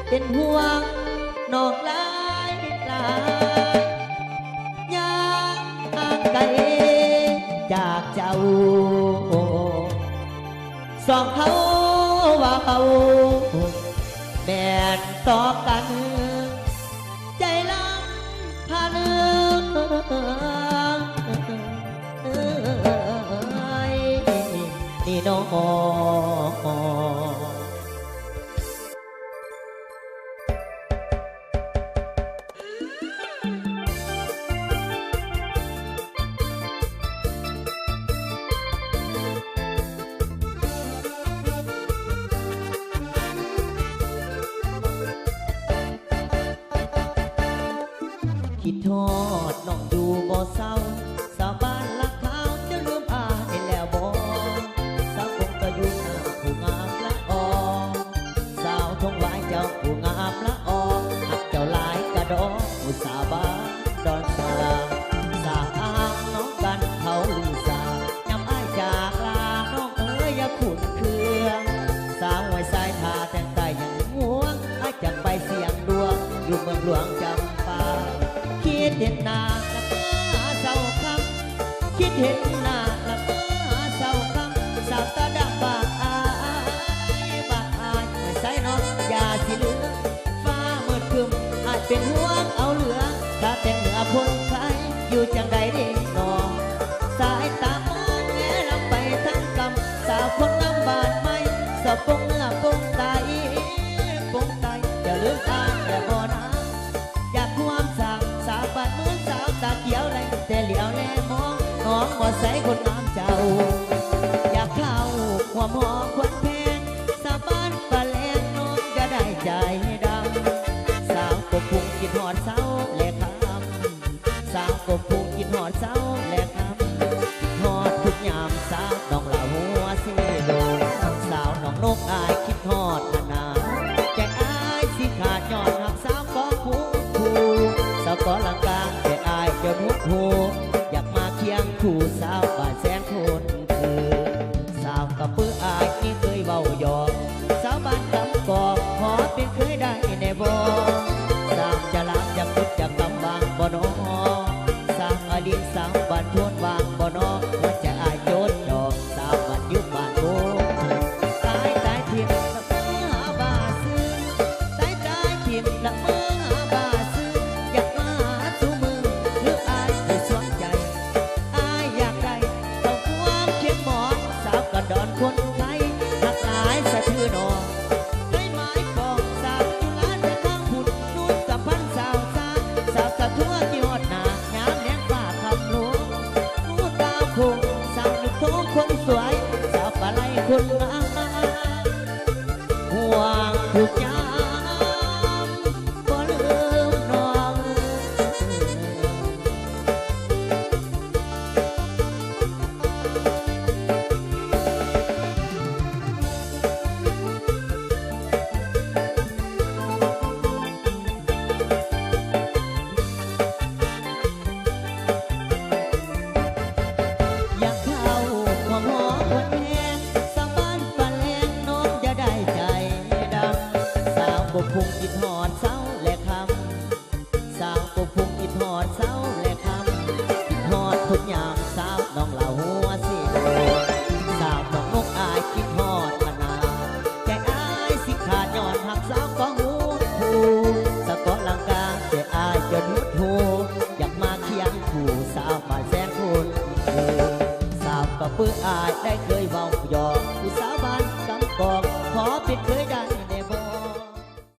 ເປັນຫ່ວງນ້ອງຫຼາຍໆ ຍ່າງຫ່າງໄກຈາກເຈົ້າ ສອງເຮົາເວົ້າແມ່ນຕໍ່ກັນ ໃຈລຳພັນເອີຍ ນີ້ນ້ອງ. ຄິດຮອດນ້ອງຢູ່ບໍ່ເຊົາ ສາວບ້ານລາຄາວ ເຈົ້າລືມອ້າຍແລ້ວບໍ່? ສາວກົງກະຢູ່ນາ ຜູ້ງາມລະອອ ສາວທົ່ງຫວາຍເຈົ້າ ຜູ້ງາມລະອອ ຮັກເຈົ້າຫຼາຍກະດອ ຜູ້ສາວບ້ານດອນສາ ສາວອ້າງນ້ອງກັນເຂົາລືສາ ຍາມອ້າຍຈາກລາ ນ້ອງເອີຍຢ່າຂຸ້ນເຄືອງ ສາວຫ້ວຍຊາຍ ຖ້າແຕ່ງກາຍຍັງຫ່ວງ ອາດຈະໄປສ່ຽງດວງ ຢູ່ເມືອງຫຼວງຈຳປາ ຄິດເຫັນໜ້າລະເມື່ອເຊົ້າຄ່ຳ ຄິດເຫັນໜ້າລະເມື່ອເຊົ້າຄ່ຳ ສາວຕາດຳບາກອາຍ ບາກອາຍ ໃສ່ນ້ອງຢ່າຊິລືມ ຟ້າມືດຄຶ້ມ ອາດເປັນຫ່ວງເອົາເຫຼືອ ຖ້າແຕ່ງເໜືອພົ້ນໄພ ຢູ່ຈັ່ງໃດເດນ້ອງ ສາຍຕາມອງແລນຳໄປທາງກຳ ສາວຄົນງາມບ້ານໃໝ່ ສາວປົງເນື້ອປົງໄຕ ປົງໄຕ ຈະລືມອ້າຍແຕ່ບໍ່ນາ ຢາກຮ່ວມສ້າງສາວບ້ານເມືອງ ສາວຕາຂຽວ ໄດ້ແຕ່ຫຼຽວແລມອງ ນ້ອງບໍ່ໃສ່ຄົນງາມເຈົ້າ ຢາກເຂົ້າຮ່ວມຫໍຄວັນແພງ ສາວບ້ານປາແລງ ນ້ອງຢ່າໄດ້ໃຈດຳ ສາວກົບພຸງຄິດຮອດເຊົ້າແລະຄ່ຳ ສາວກົບພຸງຄິດຮອດເຊົ້າແລະຄ່ຳ ຄິດຮອດທຸກຍາມສາວ ນ້ອງລາວຫົວເຊໂດ ສາວນ້ອງນົກອ້າຍຄິດຮອດຂະໜາດ ໃຈອ້າຍຊິຂາດຍ້ອນຮັກສາວກໍຮູ້ ສາວກໍລະກາງ ໃຈອ້າຍຈົນຫົດຫູ ຢາກມາຄຽງຄູ່ສາວບ້ານແສນຄົນຄື ສາວກະປືອ້າຍນີ້ເຄີຍເວົ້າຫຍອກ ສາວບ້ານກຳກອກ ຂໍເປັນເຂີຍໄດ້ແດ່ບໍ່? ສາວຈະລາຈະກຸດຈະກຳວ່າງບໍ່ນໍ? ສາວອາລິນສາວບ້ານໂພນວ່າງບໍ່ນໍ? ຫົວໃຈອ້າຍຈົດຈ່ອງ ສາວບ້ານຢູ່ບ້ານໂພນ ຕາຍຕາຍຖິ້ມລະເມືອຫາບ້ານຊື່ ຕາຍຕາຍຖິ້ມລະເມືອຫາບ້ານຊື່ ຢາກມາຫາສູ່ມື້ ຫຼືອ້າຍຊິສວງໃຈ ອ້າຍຢາກໄດ້ ເຂົ້າຄວາມຄຽງໝອນ ສາວກະດອນຄົນໄທ ຮັກຫຼາຍສະຖືໜໍ ໄທໝາຍປອງ ສາວຈຸລາຈາກທາງພຸ້ນ ນູນກະພັນສາວຊາ ສາວສະທົວທີ່ຮອດໜ້າ ຍາມແລງຟ້າຄຳລົງ ໜູຕາຄົງ ສາວໜຶກໂທງຄົນສວຍ ສາວປາໄລຄົນງາມ ຫ່ວງທຸກຍາມ ບໍ່ລືມນ້ອງເອີຍ ຢາກເຂົ້າຮ່ວມຫໍຄວັນແພງ ສາວບ້ານປາແລງ ນ້ອງຢ່າໄດ້ໃຈດຳ ສາວກົບພຸງຄິດຮອດເຊົ້າແລະຄ່ຳ ສາວກົບພຸງຄິດຮອດເຊົ້າແລະຄ່ຳ ຄິດຮອດທຸກຍາມສາວ ນ້ອງລາວຫົວເຊໂດ ສາວນ້ອງນົກອ້າຍຄິດຮອດຂະໜາດ ໃຈອ້າຍຊິຂາດຍ້ອນຮັກສາວກໍຫູ ສາວກໍລະກາງ ໃຈອ້າຍຈົນຫົດຫູ ຢາກມາຄຽງຄູ່ສາວບ້ານແສນຄົນ ສາວກະປືອ້າຍໄດ້ເຄີຍເວົ້າ